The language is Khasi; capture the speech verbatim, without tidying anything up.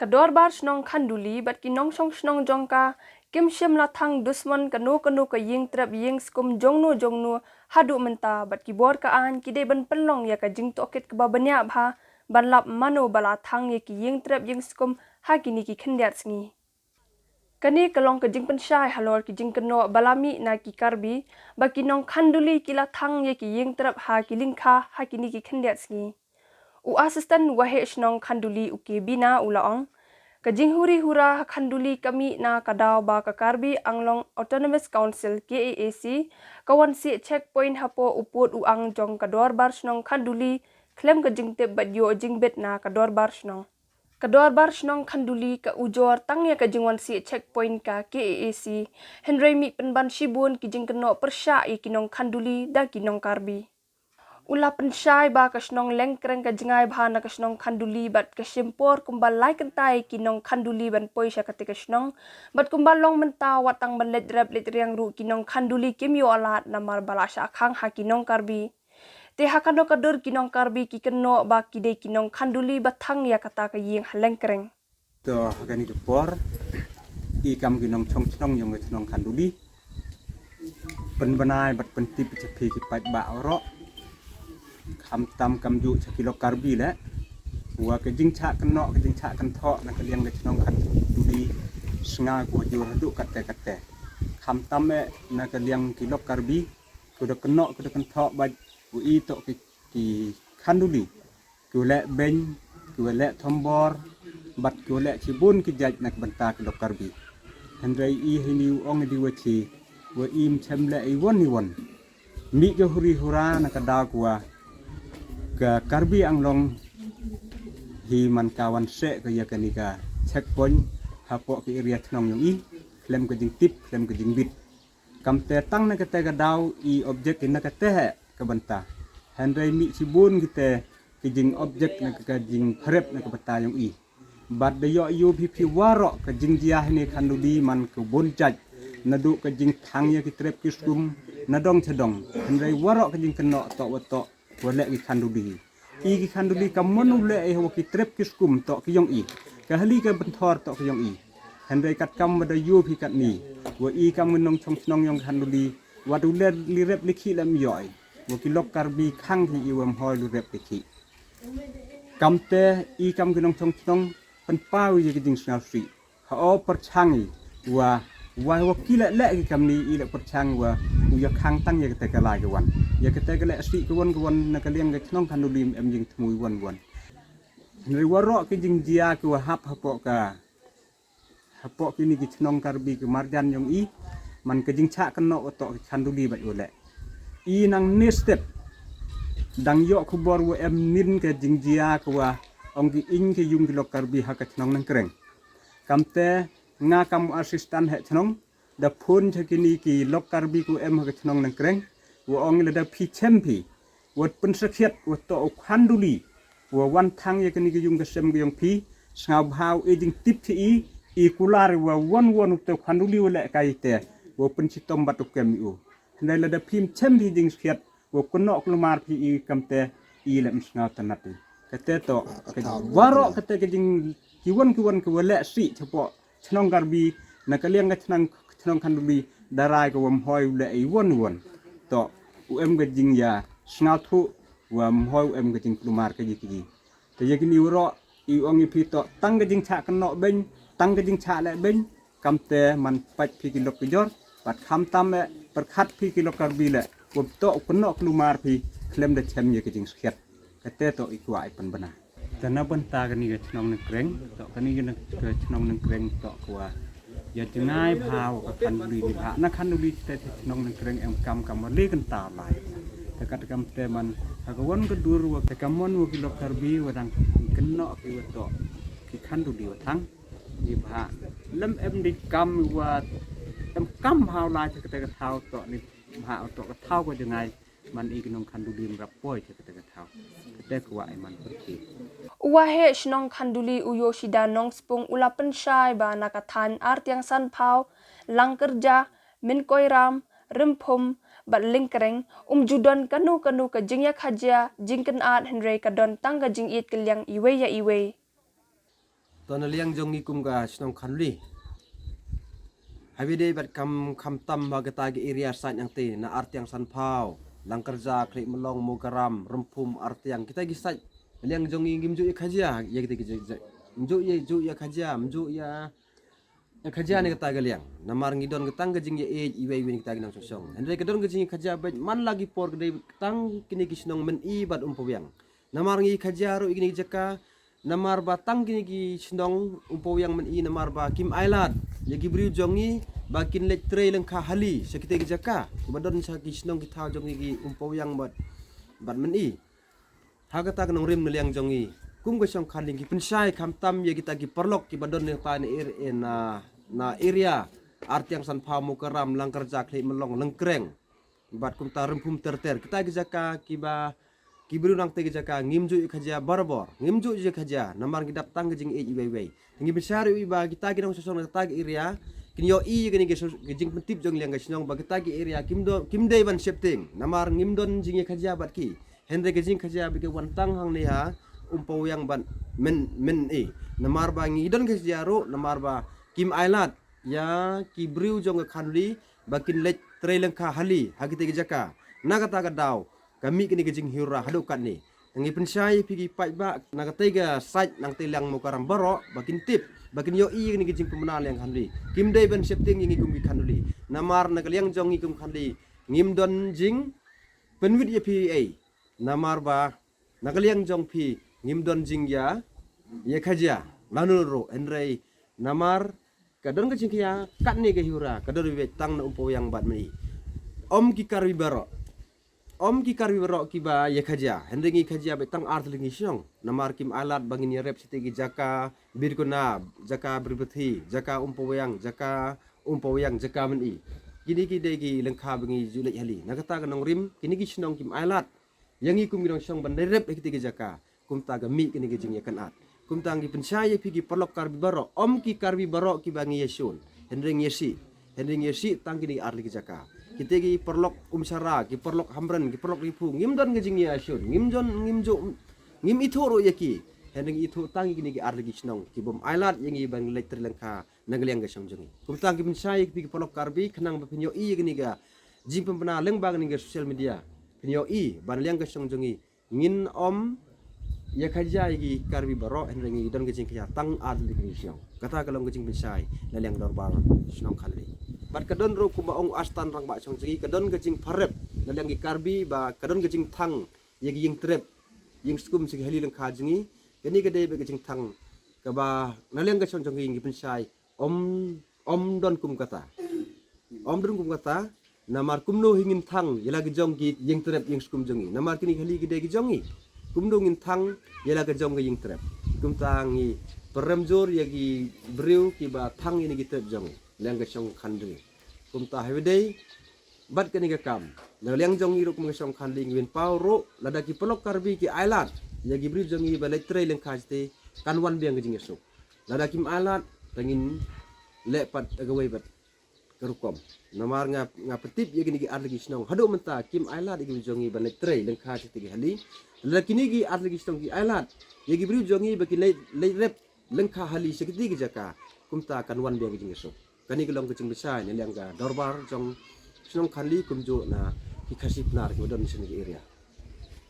Ka Dorbar Shnong Khanduli bad ki nongshong shnong jong ka kim shym la thang dusmon kano kano ka ïing trep ïing skum jongno jongno haduh mynta, bad ki bor ka aiñ ki dei ban pynlong ïa ka jingtohkit kaba bniah bha ban lap mano ba la thang ïa ki ïing trep ïing skum ha kine ki khyndiat sngi. Kane ka long ka jingpynshai halor ki jingkynnoh ba la mih na ki Karbi ba ki nong Khanduli ki la thang ïa ki ïing trep ha ki lyngkha ha kine ki khyndiat sngi. U Assistant Waheh Shnong Khanduli, u K Bina, u la ong, ka jinghuri hura ha Khanduli ka mih na ka daw ba ka Karbi Anglong Autonomous Council, K A A C, ka wan sieh checkpoint hapoh u pud u ang jong ka Dorbar Shnong Khanduli khlem ka jingtip bad ïoh jingbit na ka Dorbar Shnong. Ka Dorbar Shnong Khanduli ka ujor tang ïa ka jingwan sieh checkpoint ka K A A C, hynrei mih pynban shibun ki jingkynnoh pyrshah ïa ki nong Khanduli da ki nong Karbi. U la pynshai ba ka shnong Lengkreng ka jngai bha na ka shnong Khanduli bad ka shim por kumba lai kynta ïa ki nong Khanduli ban poi sha kata ka shnong, bad kumba long mynta wat tang ban leit rep leit riang ruh ki nong Khanduli kim ïoh lad namar ba la shah khang ha ki nong Karbi. Te ha kano ka dur ki nong Karbi ki kynnoh ba ki dei ki nong Khanduli ba thang ïa kata ka ïing ha Lengkreng. To ha kane ka por i kam ki nongshong shnong jong ka shnong Khanduli pynbna bad pyntip sha phi ki paidbah baroh, khamtam kamjooh sha ki lok Karbi leh, wa ka jingshah kynnoh ka jingshah kynthoh na ka liang ka shnong Khanduli sngap wa jur haduh katte katte. Khamtam eh na ka liang ki lok Karbi, ki da kynnoh ki da kynthoh bad wa i toh ki, ki Khanduli ki wa leh beiñ, ki wa leh thombor bad ki wa leh shibun ki jait na ka bynta ki lok Karbi. Hynrei i hynñiew ong i dei wa shi, wa i ym chem leh i won i won. Mih ka huri hura na ka daw ka wa ka Karbi Anglong hi man ka wan seh ka ïa kane ka checkpoint hapoh ka area shnong jong i khlem ka jingtip khlem ka jingbit. Kamte tang na kata ka daw i object i na kata heh ka bynta. Hynrei mih shibun kita ki jing object na ka jingpyrep na ka bynta jong i. Bad da ïoh ïoh phi phi waroh ka jingjia hynne Khanduli man ka bun jait. Naduh ka jingthang ïa ki trep ki skum na dong cha dong. Hynrei waroh ka jingkynnoh toh wa toh wa leh ki Khanduli. I ki Khanduli ka mon u leh i wa ki trep ki skum toh ki jong i. Ka hali ka bynthor toh ki jong i. Hynrei kat kam wa da ïoh phi katni wa i kam ngi nongshong shnong jong Khanduli, wa du leh li rep li khih lem ïoh i. Wa ki lok Karbi khang hi i wa ym hoi li rep li khih. Kamte i kam ki nongshong shnong pynpaw ïa ki jingsngewsih. Ha o pyrchang i wa, wa, wa ki leh leh ki kamni i leh pyrchang wa u ïa khang tang ïa kata ka lai ka wan. Ïa kata ka leh sih ka wan ka wan na ka liang ka shnong Khanduli em jingthmu i wan wan. Hynrei waroh ki jingjia ki wa hap hapoh ka, hapoh kini ki shnong Karbi ki marjan jong i, man ka jingshah kynnoh wa toh ki Khanduli bad wa leh. I nang ne step dang ïoh khubor wa em nin ka jingjia ka wa ong ki ing ki yung ki lok Karbi ha ka shnong Nangkreng. Kamte nga kam assistant heh shnong da phone cha kini ki lok Karbi ku em ha ka shnong Nangkreng, wa ong lada phi chem phi, wa pynsakhiat wa toh u Khanduli wa wan thang ïa kini ki yung ka sem ka jong phi, sngewbha u e jingtip cha i, i kular wa wan wan u te u Khanduli wa leh kai te, wa pynshitom bad u kem i u. Hynrei lada phim chem phi jingsakhiat wa kynnoh kulmar phi i kamte i leh ym sngewtynnat i. Kate toh ka waroh kate ka jing ki wan ki wan ki wa leh sih chapoh shnong Karbi na ka liang ka shnong, shnong Khanduli da rai ka wa ym hoi u leh i wan wan. Toh u em ka jingïa sngewthuh wa ym hoi u em ka jingkulmar ka ji ki ji. Te ïa kini waroh i ong i phi toh tang ka jingshah kynnoh beiñ, tang ka jingshah leh beiñ. Kamte man pait phi ki lok ki jor bad khamtam eh pyrkhat phi ki lok Karbi leh, wa toh u kynnoh kulmar phi khlem da chem ïa ka jingsakhiat. Kate toh i kwah i pynbna. Te na bynta kani ka shnong Nangkreng, toh kani ka na-, ka shnong Nangkreng toh ka wa ïa jngai bha wa ka Khanduli ni bha. Na Khanduli te te shnong Nangkreng em kam kam wa le kynta lai. Te kat kamte man ha ka wan ka dur wa te ka mon wa ki lok Karbi wa dang kynnoh ki wa toh ki Khanduli wa thang. Ni bha lem em ni kam wa em kam bha u lai te kate ka thaw toh ni bha toh ka thaw ka jngai. Man i ki nong Khanduli ym rap poi te kate ka thaw. Kate ka wa i man pyrki. U Waheh Shnong Khanduli u Yoshida Nongspung u la pynshai ba na ka thaiñ Artiang Sanphaw, Langkyrja, Mynkoiram, Rymphum bad Lyngkreng um ju don kano kano ka jingïakajia jingkynad, hynrei ka don tang ka jingïeit kylliang iwei ïa iwei. To na liang jong ngi kum ka shnong Khanli, haba dei bad kam kham tam ha kata ka area side nangte na Artiang Sanphaw, Langkerja, Khlieh Mlong, Mukaram, Rymphum, Artiang, kita ki side na liang jong ngi ngim ju ïa khajia ïa kita ki ja-, ja-, ngim ju ïa, ju ïa khajia, ngim ju ïa ïa khajia ne kata ka liang. Namar ngi don ka tang ka jingïaieit iwei iwei na kita ki nongshong shnong. Hynrei ka don ka jingïakhajia bad man la ki por ka dei tang kine ki shnong Myni bad Umpawiang. Namar ngi khajia ruh ïa kine ki jaka, namar ba tang kine ki shnong Umpawiang, Myni, namar ba kim ailad ïa ki briew jong ngi ba kin leit trei lyngkha hali sha kita ki jaka kiba don sha ki shnong ki thaw jong ngi ki Umpawiang bad, bad Myni. Ha kata ka nongrim na liang jong ngi kum ka shnong Khanli ngi pynshai khamtam ïa kita ki paralok kiba don na kata na ar-, eh, na, na area Artiang Sanphaw, Mukaram, Langkerja, Khlieh Mlong, Lyngkreng bad kumta Rymphum ter ter. Kita ki jaka kiba ki briew nangta ki jaka ngim ju ïa khajia barabor, ngim ju ïa khajia namar ngi dap tang ka jingïaieit iwei iwei. Ngi pynshai ruh ba kita ki nongshong shnong na kata ka area kin ïohi ïa kane ka shu-, ka jingpyntip jong liang ka shnong ba kita ki area kim do-, kim dei ban sheptieng namar ngim don jingïakhajia bad ki. Hynrei ka jingkhajia ba ki wan tang hangne ha Umpawiang bad Myn-, Myni. Namar ba ngi don khajia ruh namar ba kim ailad ïa ki briew jong ka Khanli ba kin leit trei lyngkha hali ha kita ki jaka. Na kata ka daw ka mih kane ka jinghiura haduh katne. Ngi pynshai ïa phi ki paidbah na katei ka side nangtei liang Mukaram baroh ba kin tip, ba kin ïohi ïa kane ka jingpynbna liang Khanli. Kim dei ban sheptieng ïa ngi kum ki Khanli. Namar na ka liang jong ngi kum Khanli ngim don jingpynwit ïa phi ei. Namar ba na ka liang jong phi ngim don jingïa, ïa khajia lano ruh, hynrei namar ka don ka jingkhia katne ka hiura ka don beit tang na Umpawiang bad Myni. Ym ki Karbi baroh, ym ki Karbi baroh kiba ïa khajia, hynrei ngi khajia beit tang artylli ki shnong. Namar kim ailad ba ngin ïarep shatei ki jaka Birkona, jaka Birbathi, jaka Umpawiang, jaka Umpawiang, jaka Myni. Kine ki dei ki lyngkha ba ngi ju leit hali. Na kata ka nongrim kine ki shnong kim ailad ïa ngi kum ki nongshong ban ïarep ha kita ki jaka. Kumta ka mih kane ka jingïakynad. Kumta ngi pynshai ïa phi ki paralok Karbi baroh, ym ki Karbi baroh kiba ngi ïashun, hynrei ngi ïashih, hynrei ngi ïashih tang kine ki artylli ki jaka. Kita ki paralok Umshara, ki paralok Hamren, ki paralok Riphu, ngim don ka jingïashun, ngim don, ngim ju, ngim ithuh ruh ïa ki. Hynrei ngi ithuh tang ïa kine ki artylli ki shnong kibym ailad ïa ngi ban leit trei lyngkha na ka liang ka shnong jong ngi. Kumta ngi pynshai ïa phi ki paralok Karbi khnang ba phin ïohi ïa kane ka jingpynbna lyngba kane ka social media, phin ïohi ba na liang ka shnong jong ngi ngin ym ïa khajia ïa ki Karbi baroh, hynrei ngi don ka jingkhia tang artylli ki shnong. Kata ka long ka jingpynshai na liang ka dorbar shnong Khanli. Bad ka don ruh kumba ong u Astan rangbah shnong jong ngi, ka don ka jingpharep na liang ki Karbi ba ka don ka jingthang ïa ki ïingtrep ïingskum sha ki hali lyngkha jong ngi. Kane ka dei beit ka jingthang kaba na liang ka shnong jong ngi ngi pynshai ym, ym don kum kata. Ym don kum kata. Namar kumno hi ngin thang ïa la ki jong ki ïingtrep ïingskum jong ngi? Namar kine ki hali ki dei ki jong ngi. Kumno ngin thang ïa la ki jong ki ïingtrep? Kumta ngi pyrem jur ïa ki briew kiba thang ïa kine ki trep jong ngi, liang ka shnong Khanli. Kumta haba dei bad kane ka kam na liang jong ngi ruh kum ka shnong Khanli ngi pynpaw ruh, lada ki paralok Karbi ki ailad ïa ki briew jong ngi ba leit trei lyngkha shatei, kan wan biang ka jingïasuk. Lada kim ailad, te ngin leh pat ha kawei pat ka rukom. Namar nga, nga pyntip ïa kine ki artylli ki shnong haduh mynta kim ailad ïa ki briew jong ngi ban leit trei lyngkha shatei ki hali. Lada kine ki artylli ki shnong ki ailad ïa ki briew jong ngi ba kin leit, leit rep lyngkha hali sha kitei ki jaka, kumta kan wan biang ka jingïasuk. Kane ka long ka jingpynshai na liang ka dorbar jong shnong Khanli kumjuh na ki Khasi Pnar kiba don sha kane ka area.